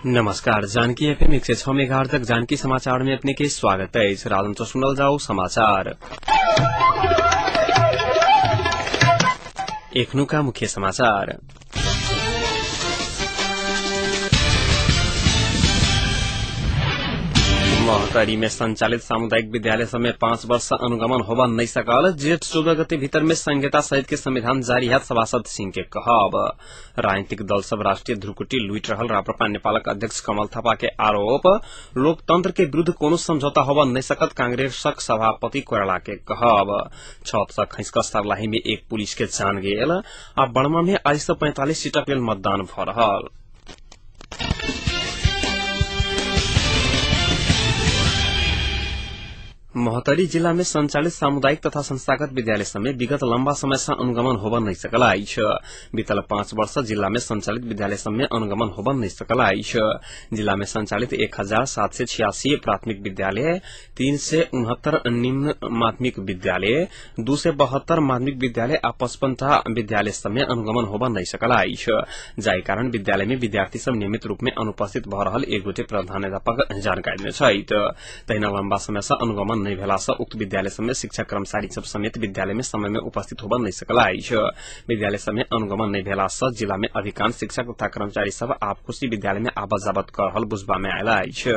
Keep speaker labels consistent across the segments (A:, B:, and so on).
A: नमस्कार, Janaki FM 106 megahertz तक जानकी समाचार में अपने के स्वागत है। राजन तो सुनल जाओ समाचार। एखनुका मुख्य समाचार। महोत्तरी में संचालित सामुदायिक विद्यालय समय 5 वर्ष अनुगमन होबा नहीं सकल। जेठ 14 गते भीतर में संहिता सहित के संविधान जारी है सभासद सिंह के कहब। राजनीतिक दल सब राष्ट्रीय ध्रुकुटी लुट रहल राप्रपा नेपालक अध्यक्ष कमल थापा के आरोप। लोकतंत्र के विरूद्ध कोनो समझौता होबा नहीं सकत कांग्रेसक सभापति कोइराला के कहब। छत से खसिक सर्लाही में एक पुलिस के जान गेल। आ बर्मा में आज से 45 सीटक लेल मतदान भ रहल। महोत्तरी जिला में संचालित सामुदायिक तथा संस्थागत विद्यालय समेत विगत लम्बा समय से अनुगमन होब नहीं सकल अछि। बीतल 5 वर्ष जिला में संचालित विद्यालय सब अनुगमन होब नहीं सकल अछि। जिला में संचालित 1786 प्राथमिक विद्यालय, 369 निम्न माध्यमिक विद्यालय, 272 माध्यमिक विद्यालय आ 55 विद्यालय सब में अनुगमन होब नहीं सकल अछि। जाहि कारण विद्यालय में विद्यार्थी सब नियमित रूप में अनुपस्थित भ रहल एक गोटे प्रधानाध्यापक जानकारी देने छथि। तहिना लम्बा समय से अनुगमन नहीं भेला से उक्त विद्यालय सब में शिक्षक कर्मचारी सब समेत विद्यालय में समय में उपस्थित होब नहीं सकल अछि। विद्यालय सब में अनुगमन नहीं भेला से जिला में अधिकांश शिक्षक तथा कर्मचारी सब आप खुशी विद्यालय में आवत जावत कर रहल बुझबा में आयल अछि।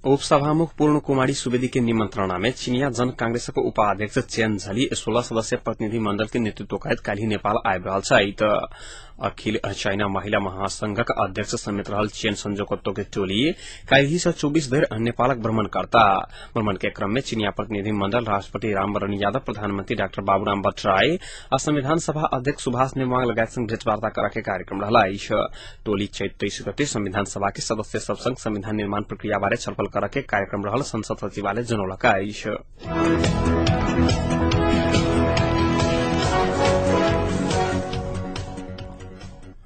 A: उपसभामुख पूर्ण कुमारी सुवेदी के निमंत्रणा में चिनिया जन कांग्रेसक उपाध्यक्ष चेन झली 16 सदस्यीय प्रतिनिधि मंडल के नेतृत्व करैत काल्हि नेपाल आबि रहल छथि। अखिल चाइना महिला महासंघक अध्यक्ष समेत रहल चेन संजोकत्व के टोली काल्हि से 24 धरि नेपालक भ्रमण करता। भ्रमण के क्रम में चिनिया प्रतिनिधि मंडल राष्ट्रपति रामवरण यादव, प्रधानमंत्री डाक्टर बाबूराम भट्टराई आ संविधान सभा अध्यक्ष सुभाष नेमाङ लगायत संग भेटवार्ता करऽ के कार्यक्रम रहल अछि। टोली चैत 23 गते संविधान सभा के सदस्य सब संग संविधान निर्माण प्रक्रिया बारे छलफल करऽ के कार्यक्रम रहल संसद सचिवालय जनौलक अछि।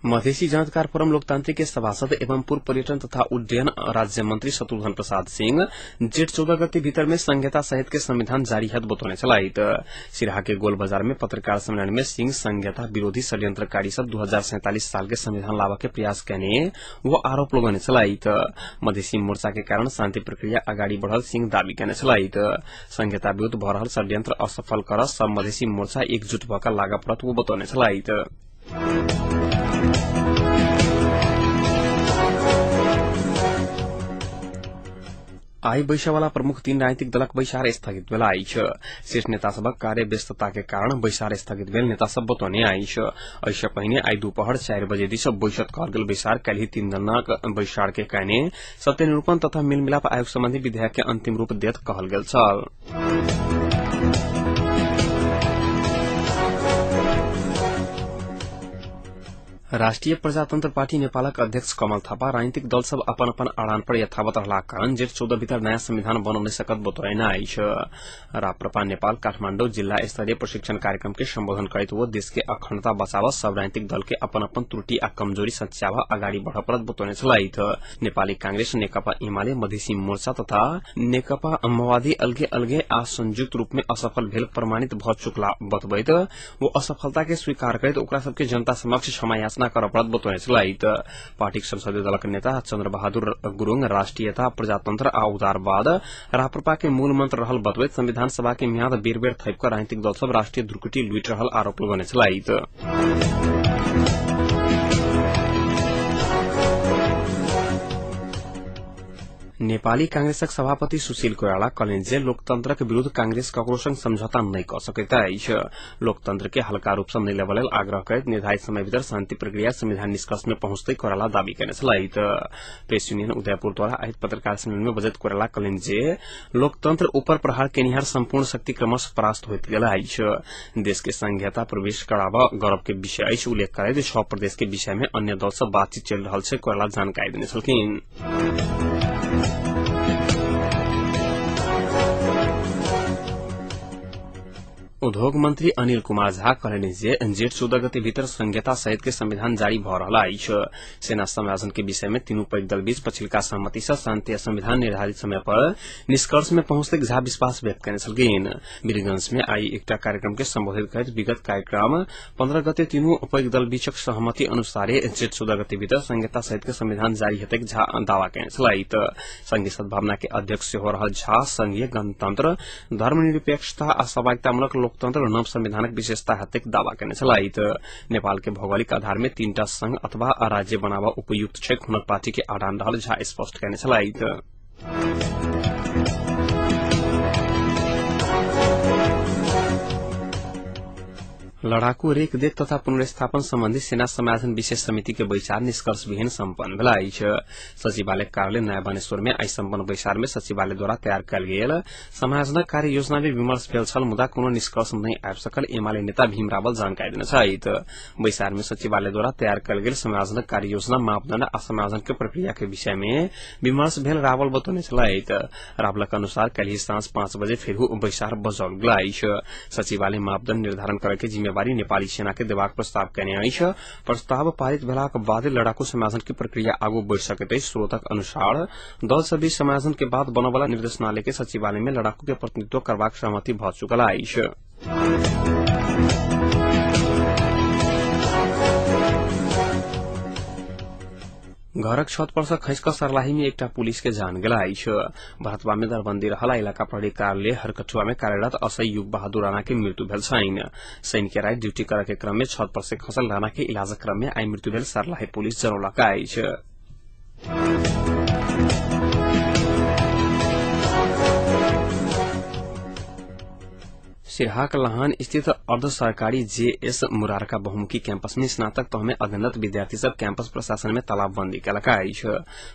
A: मधेसी जनअधिकार फोरम लोकतांत्रिक के सभासद एवं पूर्व पर्यटन तथा उड्डयन राज्य मंत्री शत्रुघ्न प्रसाद सिंह जेठ 14 गते भीतर में संहिता सहित के संविधान जारी हत बतौने छलथि। सिराहा के गोल बाजार में पत्रकार सम्मेलन में सिंह संहिता विरोधी षड्यंत्रकारी सब 2047 साल के संविधान लाबऽ के प्रयास कयने वो आरोप लगौने छलथि। मधेसी मोर्चा के कारण शान्ति प्रक्रिया अगाडि बढ़ल सिंह दावी कयने छलथि। संहिता विरूद्ध भ रहल षड्यंत्र असफल कर सब मधेसी मोर्चा एकजुट भ क लागऽ पड़त वो बतौने छलथि। आई बैसवाला प्रमुख 3 राजनीतिक दलक बैसार स्थगित भेल अछि। शीर्ष नेता सभक कार्य व्यस्तता के कारण बैसार स्थगित भेल नेता सब बतौने अछि। एहिसँ पहिने आई दुपहर 4 बजे दिस बैसत कहल गेल बैसार काल्हि 3 दिनक बैसार के कयने सत्य निरूपण तथा मेलमिलाप आयोग सम्बन्धी विधेयक के अंतिम रूप देत कहल गेल छल। राष्ट्रिय प्रजातन्त्र पार्टी नेपालक अध्यक्ष कमल थापा राजनीतिक दल सब अपन अपन अड़ान पर यथावत रहलाक कारण जेठ 14 भीतर नयाँ संविधान बनाउन सकत बतौने अछि। राप्रपा नेपाल काठमाडौँ जिल्ला स्तरीय प्रशिक्षण कार्यक्रम के सम्बोधन करैत वो देश के अखण्डता बचाव सब राजनीतिक दल के अपन अपन त्रुटि आ कमजोरी सच्याव अगाडि बढ़ पड़त बतौने छलथि। नेपाली कांग्रेस, नेकपा एमाले, मधेसी मोर्चा तथा नेकपा माओवादी अलगे अलगे आ संयुक्त रूप में असफल भेल प्रमाणित भ चुकला बतबैत वो असफलता के स्वीकार करैत ओकरा सबके जनता समक्ष क्षमा याचना करऽ पड़त बतौने छलथि। पार्टीक संसदीय दलक नेता चन्द्र बहादुर गुरूङ राष्ट्रियता, प्रजातन्त्र आ उदारवाद राप्रपा के मूल मंत्र रहल बतबैत संविधान सभा के म्याद बेर बेर थपि क राजनीतिक दल सब राष्ट्रिय ध्रुकुटी लुटि रहल आरोप लगौने छलथि। नेपाली कांग्रेसक सभापति सुशील कोइराला कहलनि जे लोकतंत्रक विरूद्ध कांग्रेस ककरो संग समझौता नहि क सकैत अछि। लोकतंत्र के हल्का रूप सँ नहि लेबऽ लेल आग्रह करैत निर्धारित समय भीतर शान्ति प्रक्रिया संविधान निष्कर्ष में पहुंचतै कोइराला दावी कयने छलथि। प्रेस यूनियन उदयपुर द्वारा आयोजित पत्रकार सम्मेलन में बजैत कोइराला कहलनि जे लोकतंत्र ऊपर प्रहार केनिहार सम्पूर्ण शक्ति क्रमशः परास्त होइत गेल अछि। देश के संघीयता प्रवेश कराबऽ गौरव के विषय अछि उल्लेख करैत 6 प्रदेश के विषय में अन्य दल सँ बातचीत चलि रहल छै कोइराला जानकारी देने छलखिन। उद्योग मंत्री अनिल कुमार झा कहलनि जे जेठ 14 गते भीतर संहिता सहित के संविधान जारी भ रहल अछि। सेना समायोजन के विषय में तीनू पैघ दल बीच पछिलका सहमति सँ शांति आ संविधान निर्धारित समय पर निष्कर्ष में पहुंचते झा विश्वास व्यक्त कयने छलखिन। वीरगंज में आई एकटा कार्यक्रम के संबोधित करैत विगत कार्यक्रम 15 गते तीनू पैघ दल बीचक सहमति अनुसारे जेठ 14 गते भीतर संहिता सहित के संविधान जारी हेतैक झा दावा कयने छलथि। संघीय सद्भावना के अध्यक्ष सेहो रहल झा संघीय गणतंत्र, धर्मनिरपेक्षता आ सहभागितामूलक लोकतंत्र नव संविधानक विशेषता हेतैक दावा कयने छलथि। नेपाल के भौगोलिक आधार में 3टा संघ अथवा राज्य बनाबऽ उपयुक्त छैक हुनक पार्टी के आडान रहल झा स्पष्ट कयने छलथि। लड़ाकू रेखदेख तथा पुनर्स्थापन सम्बन्धी सेना समायोजन विशेष समिति के बैसार निष्कर्ष विहीन सम्पन्न भेल अछि। सचिवालय कार्यालय नयाँ बानेश्वर में आई सम्पन्न बैसार में सचिवालय द्वारा तैयार कयल गेल समायोजनक कार्य योजना में विमर्श भेल छल, मुदा कोनो निष्कर्ष नहि आबि सकल एमाले नेता भीम रावल जानकारी देने छथि। बैसार में सचिवालय द्वारा तैयार कयल गेल समायोजनक कार्य योजना, मापदण्ड आ समायोजन के प्रक्रिया के विषय में विमर्श भेल रावल बतौने छलथि। रावलक अनुसार काल्हि साँझ 5 बजे फेरू बैसार बजाओल गेल अछि। सचिवालय मापदण्ड निर्धारण करय के जिम्मेवारी नेपाली सेना के देबाक प्रस्ताव कयने अछि। प्रस्ताव पारित भेलाक बाद लड़ाकू समायोजन के प्रक्रिया आगू बढ़ि सकैत अछि। स्रोतक अनुसार दल सब बीच समायोजन के बाद बनवला निर्देशनालय के सचिवालय में लड़ाकू के प्रतिनिधित्व करबाक सहमति भ चुकल अछि। घरक छत पर सँ खसि क सर्लाही में एकटा पुलिस के जान गेल अछि। भरतवा में दरबंदी रहल इलाका प्रहरी कार्यालय हरकठुआ में कार्यरत असई युग बहादुर राणा के मृत्यु भेल छनि। शनि के राति ड्यूटी करय के क्रम में छत पर से खसल राणा के इलाजक क्रम में आई मृत्यु भेल सर्लाही पुलिस जनौलक अछि। सिरहाक लहान स्थित अर्ध सरकारी जेएस मुरारका बहुमुखी कैंपस में स्नातक तह में अध्ययनरत विद्यार्थी सब कैंपस प्रशासन में तालाबंदी केलक अछि।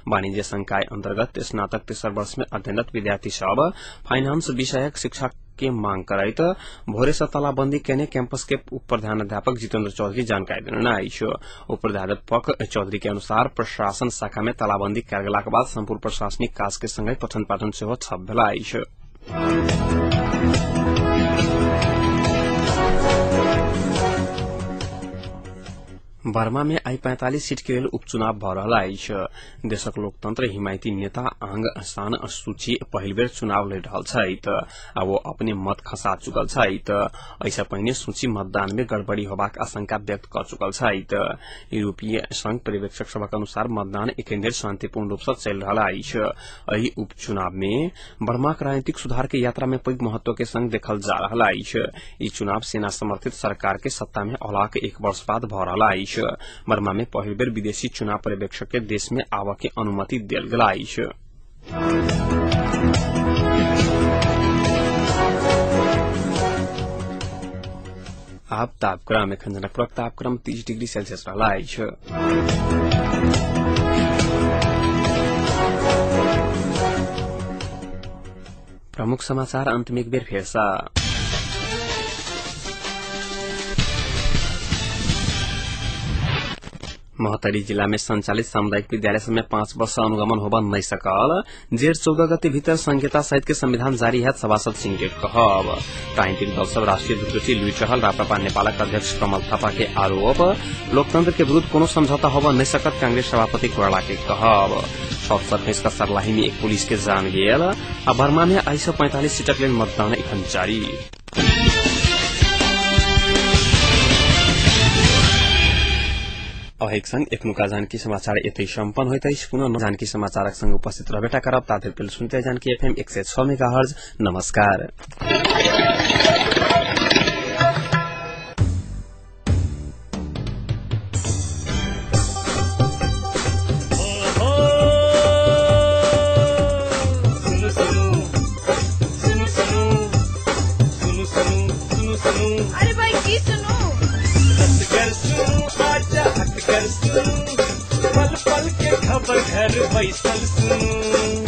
A: वाणिज्य संकाय अंतर्गत स्नातक तेसर वर्ष में अध्ययनरत विद्यार्थी सब फाइनेंस विषयक शिक्षा के मांग करैत भोरे से तालाबंदी केने कैंपस के उप प्रधानाध्यापक जितेंद्र चौधरी जानकारी देने अछि। उप प्रधानाध्यापक चौधरी के अनुसार प्रशासन शाखा में तालाबंदी कयल गेलाक बाद संपूर्ण प्रशासनिक काज के संगहि पठन पाठन सेहो ठप भेल अछि। बर्मा में आई 45 सीट के लेल उपचुनाव भ रहल अछि। देशक लोकतंत्र हिमायती नेता आंग सान सूची पहिल बेर चुनाव लड़ि रहल छथि आ ओ अपने मत खसा चुकल छथि। एहिसँ पहिने सूची मतदान में गड़बड़ी होबाक आशंका व्यक्त क चुकल छथि। यूरोपीय संघ पर्यवेक्षक सभक अनुसार मतदान एखन धरि शांतिपूर्ण रूप सँ चलि रहल अछि। एहि उपचुनाव में बर्माक राजनीतिक सुधार के यात्रा में पैघ महत्व के संग देखल जा रहल अछि। ई चुनाव सेना समर्थित सरकार के सत्ता में अयलाक एक वर्ष बाद भ रहल अछि। बर्मा में पहिल बेर विदेशी चुनाव पर्यवेक्षक के देश में आबऽ के अनुमति देल गेल अछि। आब तापक्रम एखन जनकपुरक तापक्रम 30 डिग्री सेल्सियस रहल अछि। प्रमुख समाचार अंत में एक बेर फेर सँ। महोत्तरी जिला में संचालित सामुदायिक विद्यालय सब में 5 वर्ष अनुगमन होबा नहीं सकल। जेठ 14 गते भीतर संहिता सहित के संविधान जारी है सभासद सिंह के कहब। राजनीतिक दल सब राष्ट्रीय ध्रुवची लुटि रहल राप्रपा नेपालक अध्यक्ष कमल थापा के आरोप। लोकतंत्र के विरूद्ध कोनो समझौता होबा नहीं सकत कांग्रेस सभापति कोइराला के कहब। छत सँ खसि क सर्लाही में एक पुलिस के जान गेल आ बर्मा में आई 45 सीटक लेल मतदान एखन जारी। अहिक संग एखनुका जानकी समाचार एतै सम्पन्न होइत अछि। पुनः जानकी समाचारक संग उपस्थित रहबेटा करब। ताधरि सुनते जानकी एफएम 106 मेगाहर्ज। नमस्कार।
B: अरे भाई की सुनू,
C: पल पल के खबर घर बैसल सुनू।